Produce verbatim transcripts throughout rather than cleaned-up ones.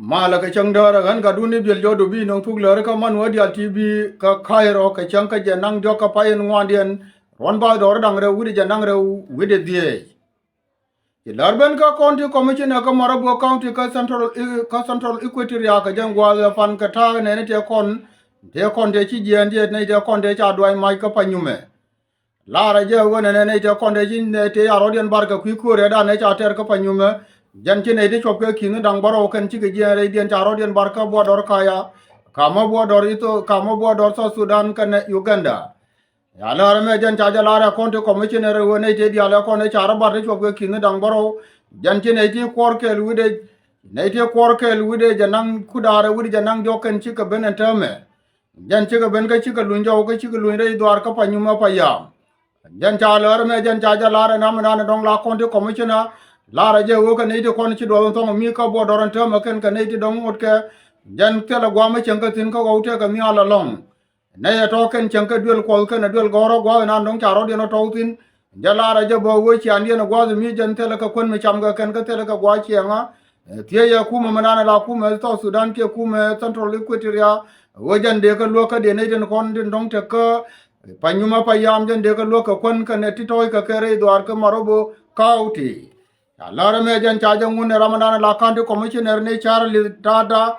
Malɛ kɛ cäŋ däärä ɣän gatdun i̱ biɛl jɔwdu bi nöŋ thuk läri kä Manuel Dial T V kä Cairo kɛ cäŋ kä jɛ naŋ diɔ̱k kä pay in ŋuandiɛn ruɔ̱n bathdɔɔri da̱ŋ rɛw wi̱cdɛ jɛ naŋ rɛw wi̱cdɛ dhieec. Ci lär ben kä County Commissioner kä Marabou County kä Central, kä Central Equatoria kɛ jɛn gua̱a̱th ɛ pan kɛ ta̱a̱ nɛni tëë kɔn, tëë kɔn tëë ci jiɛɛn tëë nɛy tëë kɔn tëë ca duany mac kä Panyumɛ. Laarä jɛ ɣöö nɛnɛ nɛy tëë kɔn tëë ci nɛy tëë ca rɔ̱diɛn bar kɛ kui̱ kööriɛdan ëë ca tɛr kä Panyumɛ. Jɛn ci nɛy ti cuɔp kɛ ki̱n da̱ŋ bärɔw kɛn cikɛ jiɛɛn rɛydiɛn ca rɔ̱diɛn bar kä buɔdɔr kaya, kamä buɔdɔr Itho, kamä buɔdɔr South Sudan kɛnɛ Uganda. Ya lär ɛmɛ jɛn ca jɛ lar ɛ County Commissioner ɣöö nɛy tëë diaal ɛ kɔn ëë ca rɔ bar ti cuɔp kɛ ki̱n da̱ŋ bärɔw. Jɛn ci nɛy ti kuɔr kɛɛl wi̱cdɛ, nɛy ti kuɔr kɛɛl wi̱cdɛ jɛ naŋ kudaarɛ wi̱cdɛ jɛ naŋ diɔ̱k kɛn cikɛ ben ɛn täämɛ. Jɛn cikɛ ben kä cikɛ luny jɔw kä cikɛ luny rɛy dhuaar kä Panyumɛ Payam. Jɛn ca lär ɛmɛ jɛn ca jɛ lar ɛn amɛ nan ɛ dɔ̱ŋ la County Commissioner. Larɛ jɛ ɣöö kɛ nɛy ti kɔn ci duɔth in thɔŋ mi kä buɔdɔr ɛn täämɛ kɛn kɛ nɛy ti dɔ̱ŋ ŋot kɛ. Jɛn thilɛ gua̱a̱m ɛ cieŋ kä thi̱n kä ɣɔw tëëkɛ nhial ɛlɔ̱ŋ. Nɛy ɛ tɔ̱ kɛn cieŋ kä duel kuɔth kɛn ɛ duel gɔ̱rä gua̱a̱th ɛnan dɔ̱ŋ ca rɔ̱diɛn ɛ tɔ̱w thi̱n. Jɛ laarä jɛ bä wee ciaŋdiɛn ɛ gua̱a̱th mi jɛn thilɛ kɛ kuän mi cam kɛ kɛn kä thilɛ kɛ gua̱a̱th ciɛŋä. Thiecɛ kumɛ mi nanɛ la kumɛ South Sudan kiɛ kumɛ Central Equatoria. Wee jɛn dee kä luäk kä dee nɛy tin kɔn tin dɔ̱ŋ tek kä Panyumɛ Payam jɛn dee kä luäk kɛ kuän kɛn ɛ ti tɔ̱ɔ̱c kɛ kɛ rɛy dhuaar kä Marabou County. Ca lär ɛmɛ jɛn ca jɛ ŋun ɛ ram ɛnan la County Commissioner ni Charles Tata.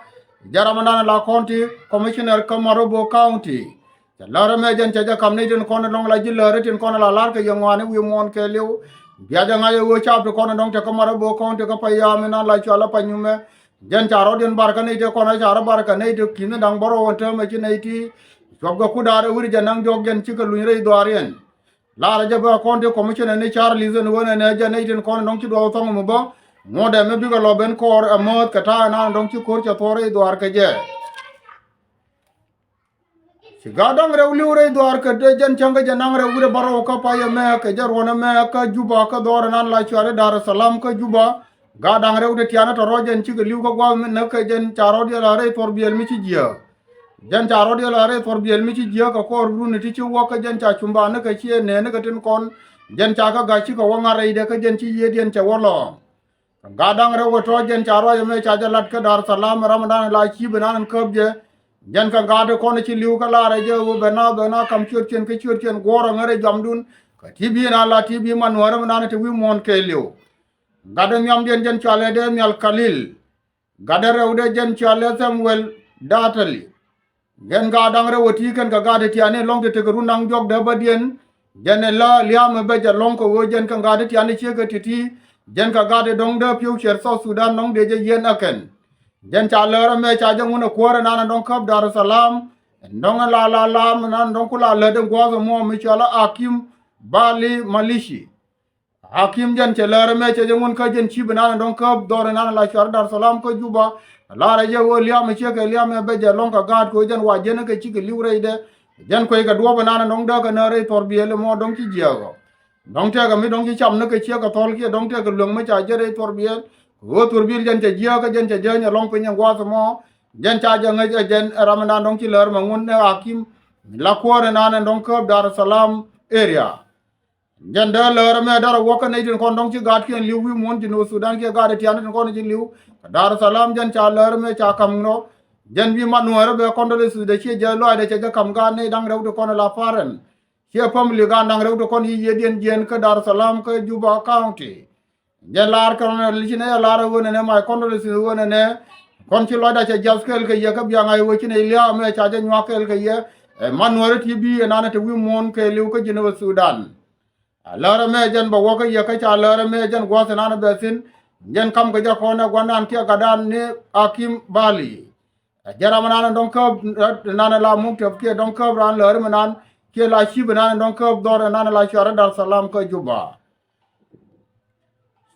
Jɛ ram ɛnan la County Commissioner kä Marabou County. Ca lär ɛmɛ jɛn ca jɛ kam ni tin kɔn lɔŋ la ji̱ läri tin kɔn la lar kɛ yɛ ŋuani wi̱i̱ muɔ̱ɔ̱n kɛɛliw. Bia jɛ ŋa̱c ɛ ɣöö caap ti kɔn dɔ̱ŋ te kä Marabou County kä Payam ɛnan la cual ɛ Panyumɛ. Jɛn ca rɔ̱diɛn bar kä nɛy ti kɔn ɛ ca rɔ bar kɛ nɛy ti ki̱n da̱ŋ bärɔw ɛn täämɛ ci nɛy ti cuɔp kɛ kudaarɛ wi̱cdɛ jɛ naŋ diɔ̱k jɛn cikɛ luny rɛy dhuaariɛn. Laarä jɛ bä County Commissioner ni Charles ɛn ɣöö nɛnɛ jɛ nɛy tin kɔn dɔ̱ŋ ci duɔth thɔŋ mi bä. Ŋuɔ̱tdɛ mi bikɛ lɔ ben kɔɔr ɛ määth kɛ ta̱a̱ ɛnan dɔ̱ŋ ci ko̱r cɛ thuɔ̱ɔ̱r rɛy dhuaar kɛ jɛ. Ci gaat da̱ŋ rɛw li̱w rɛy dhuaar kɛ dee jɛn cäŋ kä jɛ naŋ rɛw wi̱cdɛ bärɔw kä pay ɛmɛ kɛ jɛ ruɔ̱n ɛmɛ kä Juba kä dhɔr ɛnan la cuari Dar es Salaam kä Juba. Gaat da̱ŋ rɛw ti tianä tɔ̱ rɔ̱ jɛn cikɛ li̱w kä gua̱a̱th mi näk kɛ jɛn ca rɔ̱diɛn la rɛy thuɔ̱r biɛl mi ci jiääk. Jɛn ca rɔ̱diɛn la rɛy thuɔ̱r biɛl mi ci jiääk kɛ kɔɔr runi ti ci wä kä jɛn ca cumba ni kɛ ciɛ nɛɛni kɛ tin kɔn. Jɛn ca kä ga̱c cikɛ wä ŋa̱r rɛydɛ kä jɛn ci yiëëdiɛn cɛ wä lɔɔŋ. Kä gaat da̱ŋ rɛw kɛ tɔ̱ jɛn ca ruac ɛmɛ ca jɛ lat kä Dar es Salaam ram ɛnan la ci bi nan ɛn käp jɛ. Jɛn kä gaat ti kɔn ci li̱w kä laarɛ jɛ ɣöö bɛ na bɛ na kam ciötkiɛn kä ciötkiɛn guɔ̱ɔ̱r ɛ ŋäri jɔamdun. Kä ti bi nan la ti bi man nuäärä mi nan ti wi̱i̱ muɔ̱ɔ̱n kɛɛliw. Gat dee nhiamdiɛn jɛn cɔalɛ dee nhial Kalil. Gat dee rɛw dee jɛn cɔalɛ Samuel Datali. Jɛn gaat da̱ŋ rɛw ɛ ti kɛn kɛ gaat ti tiani lɔ̱ŋ ti tekɛ run da̱ŋ diɔ̱k dee bädiɛn. Jɛn ɛ la lia̱a̱mɛ bɛ jɛ lɔ̱ŋ kɛ ɣöö jɛn kɛ gaat ti tiani ciekɛ ti̱ti̱. Jɛn kɛ gaat ti dɔ̱ŋ dee pi̱w ciɛr South Sudan dɔ̱ŋ dee jɛ yieen ɛ kɛn. Jɛn ca läär ɛmɛ ca jɛ ŋun ɛ kuäär ɛnan ɛ dɔ̱ŋ käp Dar es Salaam. Ɛn dɔ̱ŋ ɛ la la la mi nan dɔ̱ŋ ku la lät ɛn gua̱a̱th ɛmɔ mi cɔal ɛ Akim Bali Malishi. Akim jɛn cɛ läär ɛmɛ cɛ jɛ ŋun kä jɛn ci bi nan ɛ dɔ̱ŋ käp dhɔr ɛnan ɛ la cuar Dar es Salaam kä Juba. Laarɛ jɛ ɣöö lia̱a̱mɛ ciekɛ lia̱a̱mɛ bɛ jɛ lɔ̱ŋ kɛ gaat kɛ ɣöö jɛn wa jiɛn ɛ kɛ cikɛ li̱w rɛydɛ. Jɛn kueckɛ duɔ̱ɔ̱p ɛnan ɛ dɔ̱ŋ dääk ɛn ɛ rɛy thuɔ̱r biëël ɛmɔ dɔ̱ŋ ci jiääk ɔ. Dɔ̱ŋ tɛkɛ mi dɔ̱ŋ ci cam ni kɛ ciek kɛ thɔl kiɛ dɔ̱ŋ tɛkɛ lueŋ mi ca jiɛn rɛy thuɔ̱r biëël. Kɛ ɣöö thuɔ̱r biëël jɛn cɛ jiääk kä jɛn cɛ jääny ɛ lɔ̱ŋ piny ɛn gua̱a̱th ɛmɔ. Jɛn ca jɛ ŋäc ɛ jɛn ɛ ram ɛnan dɔ̱ŋ ci läär mɛ ŋun ni Akim. La kuäär ɛnan ɛ dɔ̱ŋ käp Dar es Salaam area. Jɛn dee läär ɛmɛ dee rɔ wä kä nɛy tin kɔn dɔ̱ŋ ci gaatkiɛn li̱w wi̱i̱ muɔ̱ɔ̱n Jinub Sudan kiɛ gaat ɛ tiani tin kɔn ci li̱w. Kä Dar es Salaam jɛn ca läär ɛmɛ ca ka̱m rɔ. Jɛn wi̱i̱ man nuäärä bɛ kɔn dɔ̱li thuth dee ciɛ jɛ lɔaacdɛ cɛ jɛ ka̱m gaat nɛy da̱ŋ rɛw ti kɔn ɛ la parent. Ciɛ family gaat da̱ŋ rɛw ti kɔn yi yiëëdiɛn jiɛɛn kä Dar es Salaam kä Juba County. Jɛ laar kɛ rɔn ɛ li̱ci nɛ jɛ laar ɛ ɣöö nɛnɛ my condolences ɣöö nɛnɛ. Kɔn ci lɔcda cɛ jiath kɛɛl kɛ yɛ kä biaŋ a ɣöö ci nɛ lia̱a̱ mɛ ca jɛ nyuak kɛɛl kɛ yɛ. Ɛ man nuäärä ti bi ɛ nanɛ te wi̱i̱ muɔ̱ɔ̱n kɛ li̱w kä Jinub Sudan. A läär ɛmɛ jɛn bɛ wä kä yɛ kä ca läär ɛmɛ jɛn gua̱th ɛnan ɛ bɛ thi̱n. Jɛn kam kɛ jɛ kɔn ɛ gua̱n nan kiɛ gatdan ni Akim Bali. Ɛ jɛn ram ɛnan ɛ dɔ̱ŋ käp, ɛnan ɛ la muk tɛp kiɛ dɔ̱ŋ käp raan läär mi nan kiɛ la cip ɛnan ɛ dɔ̱ŋ käp dhɔr ɛnan ɛ la cuarɛ Dar es Salaam kä Juba.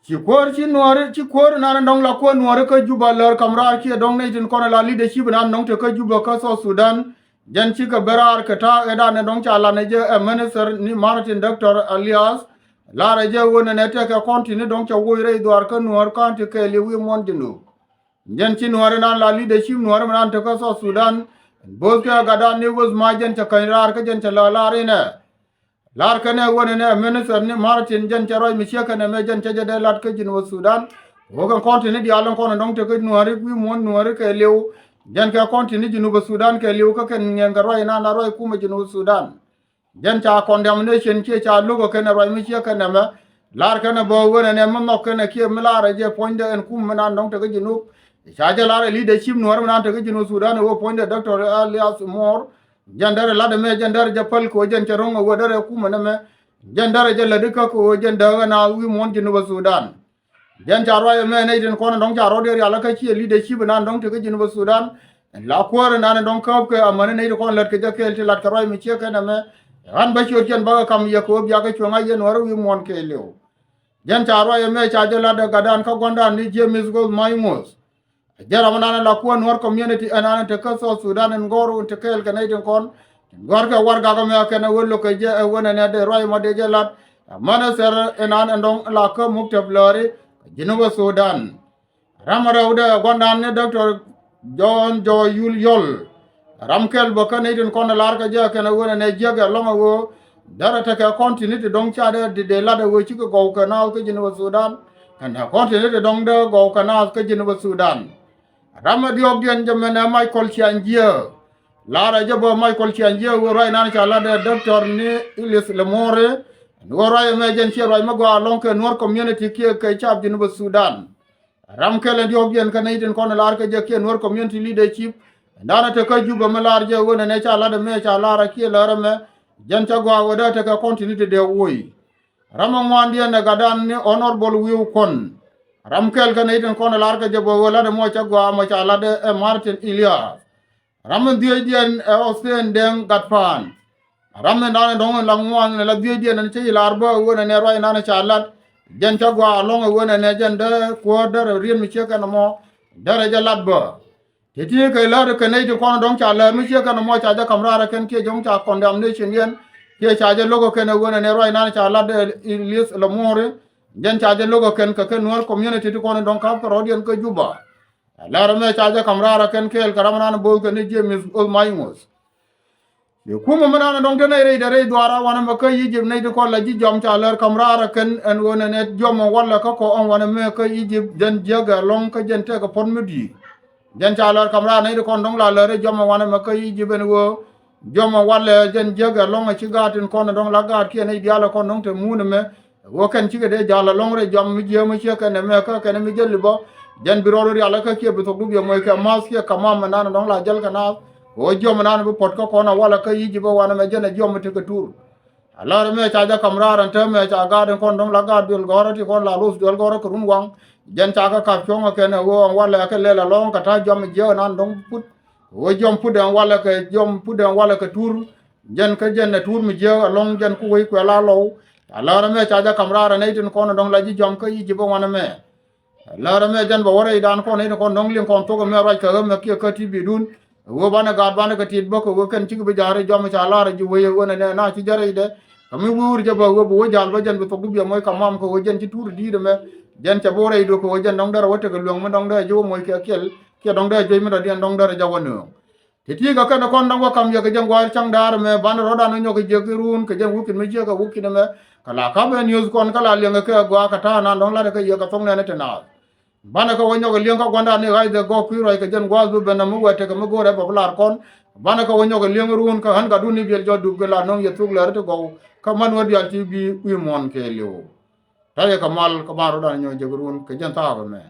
Ci kuäär ci nuääri ci kuäär ɛnan ɛ dɔ̱ŋ la kuäär nuääri kä Juba läär kam raar kiɛ dɔ̱ŋ nɛy tin kɔn ɛ la leadership ɛnan dɔ̱ŋ te kä Juba kä South Sudan. Jɛn cikɛ ben raar kɛ ta̱a̱ ëëdan ɛ dɔ̱ŋ ca lan ɛ jɛ ɛ minister ni Martin Doctor Elias. Laarɛ jɛ ɣöö nɛnɛ tɛkɛ kɔn ti̱ni dɔ̱ŋ cɛ woc rɛy dhuaar kä nuäär ka̱n ti kɛɛliw wi̱i̱ muɔ̱ɔ̱n Jinub. Jɛn ci nuääri nan la leadership nuääri mi nan te kä South Sudan. Bo̱o̱th kɛ gatdan ni weth ma jɛn cɛ käny raar kä jɛn cɛ la lar inɛ. Lar kɛnɛ wänɛ nɛ minister ni Martin jɛn cɛ ruac mi ciek kɛnɛ mɛ jɛn cɛ jɛ dee lat kä Jinub Sudan. Wä kɛn kɔn tini diaal in kɔn in dɔ̱ŋ tekä Nuääri wi̱i̱ muɔ̱ɔ̱n Nuääri kɛɛliw. Jɛn kɛ kɔn tini Junub Sudan kɛɛliw kä kɛn ŋiɛn kɛ ruac inan a ruac kumɛ Junub Sudan. Jɛn ca condemnation kiɛ ca lo̱k ɛ kɛn ɛ ruac mi ciɛ kɛn ɛmɛ. Lar kɛn ɛ bä ɣöö nɛnɛ mi nhɔk kɛn ɛ kiɛ mi lar ɛ jɛ puɔ̱nydɛ ɛn kum mi nan dɔ̱ŋ tekä Junub. Ca jɛ lar ɛ leadership Nuäär mi nan tekä Junub Sudan ɛ ɣöö puɔ̱nydɛ Doctor Elias Mor. Jɛn derɛ lat ɛmɛ jɛn derɛ jɛ päl kɛ ɣöö jɛn cɛ ro̱ŋ ɛ ɣöö derɛ kumɛ nɛmɛ. Jɛn derɛ jɛ lät ikä kɛ ɣöö jɛn dääk ɛn a wi̱i̱ muɔ̱ɔ̱n Junub Sudan. Jɛn ca ruac ɛmɛ nɛy tin kɔn in dɔ̱ŋ ca rɔ̱diɛn rial kä ciɛ leadership inan dɔ̱ŋ tekä Junub Sudan. La kuäär inan in dɔ̱ŋ kääp kɛ amäni nɛy ti kɔn lät kɛ jɛ kɛɛl ti lat kɛ ruac mi ciek kɛn ɛmɛ. Ɣän bä ciöt cɛn bä kɛ kam yɛ kɛ ɣöö bia kɛ cuäŋ a yɛn wär wi̱i̱ muɔ̱ɔ̱n kɛɛliw. Jɛn ca ruac ɛmɛ ca jɛ lat ɛ gatdan kä gua̱ndan ni James Goth Mac Ŋoth. Jɛ ram inan in la kuäär Nuäär community ɛnan in tekä South Sudan in gɔ̱r in te kɛɛl kɛ nɛy tin kɔn. Gɔ̱r kɛ warɛgak ɛmɛ kɛn ɛ wä lo̱k kɛ jɛ ɛ wä nɛnɛ dee ruac ɛmɔ dee jɛ lat. Amäni thɛr inan in dɔ̱ŋ la kä muktab lääri kɛ Junub Sudan. Ram rɛwdɛ gua̱ndan ni Doctor John Jɔ Yul Yɔl. Ram kɛl bä kä nɛy tin kɔn ɛ lar kɛ jɛ kɛn ɛ ɣöö nɛnɛ jiäk ɛlɔ̱ŋ ɛ ɣöö derɛ tekɛ kɔn tini ti dɔ̱ŋ ca dee di dee lat ɛ ɣöö cikɛ gɔw kɛ naath kä Jinubä Thudan. Kɛnɛ kɔn tini ti dɔ̱ŋ dee gɔw kɛ naath kä Jinubä Thudan. Ram ɛ diɔ̱ɔ̱kdiɛn jɛ mɛnɛ Michael Ciaŋ Jiääk. Lar ɛ jɛ bä Michael Ciaŋ Jiääk ɣöö ruac nan ca lat ɛ Doctor ni Ilis Lemore. Ɛn ɣöö ruac ɛmɛ jɛn ciɛ ruac mi gɔaa ɛlɔ̱ŋ kɛ Nuɔ̱r community kiɛ kɛ caap Jinubä Thudan. Ram kɛl ɛn diɔ̱ɔ̱kdiɛn kä nɛy tin kɔn ɛ lar kä jɛ kiɛ Nuɔ̱r community leadership. Ɛn danɛ te kä Jubɛ mi lar jɛ ɣöö nɛnɛ ca lat ɛmɛ ca lar ɛ kiɛ lär ɛmɛ. Jɛn cä gɔaa ɣöö dee te kɛ kɔn tini ti dee woc. Ram ɛ ŋuandiɛn ɛ gatdan ni Honorable Wiu Kuɔn. Ram kɛl kä nɛy tin kɔn ɛ lar kä jɛ bä ɣöö lat ɛmɔ cä gɔaa mɔ ca lat ɛ Martin Elias. Ram in dhiecdiɛn ɛ Hussein Deng Gatpaan. Ram in dan in dɔ̱ŋ in la ŋuan in la dhiecdiɛn in cä yi lar bä ɣöö nɛnɛ ruac in dan in ca lat. Jɛn cä gɔaa ɛlɔ̱ŋ ɣöö nɛnɛ jɛn dee kuäär derɛ riet mi ciek kɛn ɛmɔ derɛ jɛ lat bä. Ti̱ti̱ kɛ lär kɛ nɛy ti kɔn dɔ̱ŋ ca lär mi ciek kɛn ɛmɔ ca jɛ ka̱m raar ɛ kɛn kiɛ jɔ̱ŋ ca condemnation yɛn kiɛ ca jɛ lo̱k ɛ kɛn ɣöö nɛnɛ ruac in dan in ca lat dee Ilis Lemore. Jɛn ca jɛ lo̱k ɛ kɛn kɛ kɛ Nuɔ̱r community ti kɔn dɔ̱ŋ ka̱p kɛ rɔ̱diɛn kä Juba. Lɛr ɛmɛ ca jɛ ka̱m raar ɛ kɛn kɛɛl kɛ ram ɛnan bo̱o̱th kɛ ni James Oth Mac Ŋoth. Bi kumɛ mi nan ɛ dɔ̱ŋ te nɛy rɛydɛ rɛy dhuaar a wanɛ mɛ kä Egypt nɛy ti kɔn la ji̱ jɔam ca lɛr ka̱m raar ɛ kɛn ɛn ɣöö nɛnɛ jɔam ɛ walɛ kä kɔ ɛn wanɛ mɛ kä Egypt jɛn jiäk ɛ lɔ̱ŋ kä jɛn tɛk ɛ puɔ̱t mi di̱i̱t. Jɛn ca lɛr ka̱m raar nɛy ti kɔn dɔ̱ŋ la lɛr ɛ jɔam ɛ wanɛ mɛ kä Egypt ɛn ɣöö jɔam ɛ walɛ jɛn jiäk ɛ lɔ̱ŋ ɛ ci gaat tin kɔn ɛ dɔ̱ŋ la gaat kiɛ nɛy diaal ɛ kɔn dɔ̱ŋ te muun ɛmɛ. Wä kɛn cikɛ dee jal alɔŋ rɛy jɔam mi jiääk mi ciek kɛn ɛmɛ kä kɛn mi jäl i̱ bä. Jɛn bi rɔɔd rial kä kiɛ bi thok dup yɛ moc kɛ math kiɛ kɛ mam mi nan dɔ̱ŋ la jäl kɛ naath. Wä jiɔam mi nan bi puɔt kä kɔn a walɛ kä yic i̱ bä wanɛ mɛ jɛn ɛ jiɔam mi tekɛ tur. A lär ɛmɛ ca jɛ ka̱m raar ɛn täämɛ ca gaat in kɔn dɔ̱ŋ la gaat duel gɔ̱rä ti kɔn la loth duel gɔ̱rä kɛ run waŋ. Jɛn ca kɛ kap cuɔ̱ŋ ɛ kɛn ɛ wä ɛn walɛ kɛ lɛl alɔŋ kɛ ta̱a̱ jɔam mi jiääk nan dɔ̱ŋ put. Wä jiɔam put ɛn walɛ kɛ jiɔam put ɛn walɛ kɛ tur. Jɛn kä jɛn ɛ tuur mi jiääk ɛlɔ̱ŋ jɛn ku wec kuɛ la lɔw. A lär ɛmɛ ca jɛ ka̱m raar ɛ nɛy tin kɔn ɛ dɔ̱ŋ la ji̱ jɔam kä yic i̱ bä wanɛ mɛ. Lär ɛmɛ jɛn bɛ wä rɛydan kɔn nɛy tin kɔn dɔ̱ŋ liŋ kɔn thok ɛmɛ ruac kɛ ɣämɛ kiɛ kä ti bi dun. Ɛ ɣöö banɛ gaat banɛ kɛ tit bä kɛ ɣöö kɛn cikɛ bi ja̱a̱r ɛ jɔam ca lar ɛ ji̱ wec ɛ ɣöö nɛ nɛ na ci jɛ rɛydɛ. Kɛ mi wi̱i̱ wur jɛ bä ɣöö bi wä ja̱l bä jɛn bi thok dup yɛ moc kɛ mam kɛ ɣöö jɛn ci tuur di̱i̱t ɛmɛ. Jɛn cɛ bi wä rɛydu kɛ ɣöö jɛn dɔ̱ŋ derɛ wä tekɛ lueŋ mi dɔ̱ŋ derɛ ji̱ wä moc kɛ kiɛl. Kiɛ dɔ̱ŋ derɛ juec mi dɔ̱diɛn dɔ̱ŋ derɛ jɛ wä nööŋ. Ti̱ti̱ kɛ kɛn kɔn dɔ̱ŋ wä ka̱m yɛ kɛ jɛn gua̱a̱r ca̱ŋ da̱a̱r ɛmɛ banɛ rɔ̱dan wä nyɔk kɛ jiäk i̱ ruun kɛ jɛn wä ki̱n mi jiäk ɛ wä ki̱n ɛmɛ. Kɛ la ka̱m ɛ news kɔn kä la liɛŋ kɛ kɛ gɔaa kɛ ta̱a̱ nan dɔ̱ŋ la̱t kɛ yɛ kɛ thok nɛn ɛ te naath. Banɛ kɛ wä nyɔk kɛ liɛŋ kä gua̱ndan ni ɣa̱cdɛ gɔɔk kui̱ ruac kɛ jɛn gua̱a̱th bi ben ɛmɛ wɛ tekɛ mi go̱o̱rɛ bɛ bi lar kɔn. Banɛ kɛ wä nyɔk kɛ liɛŋ i̱ ruun kä ɣän gatdun i̱ biɛl jɔt dup kɛ la nöŋ yɛ thuk lɛr ti gɔw. Kä män wä diaal ti bi wi̱i̱ muɔ̱ɔ̱n kɛ liw. Ta̱yɛ kɛ mal kä ban rɔ̱dan nyɔk jiäk i̱ ruun kɛ jɛn thaak ɛmɛ.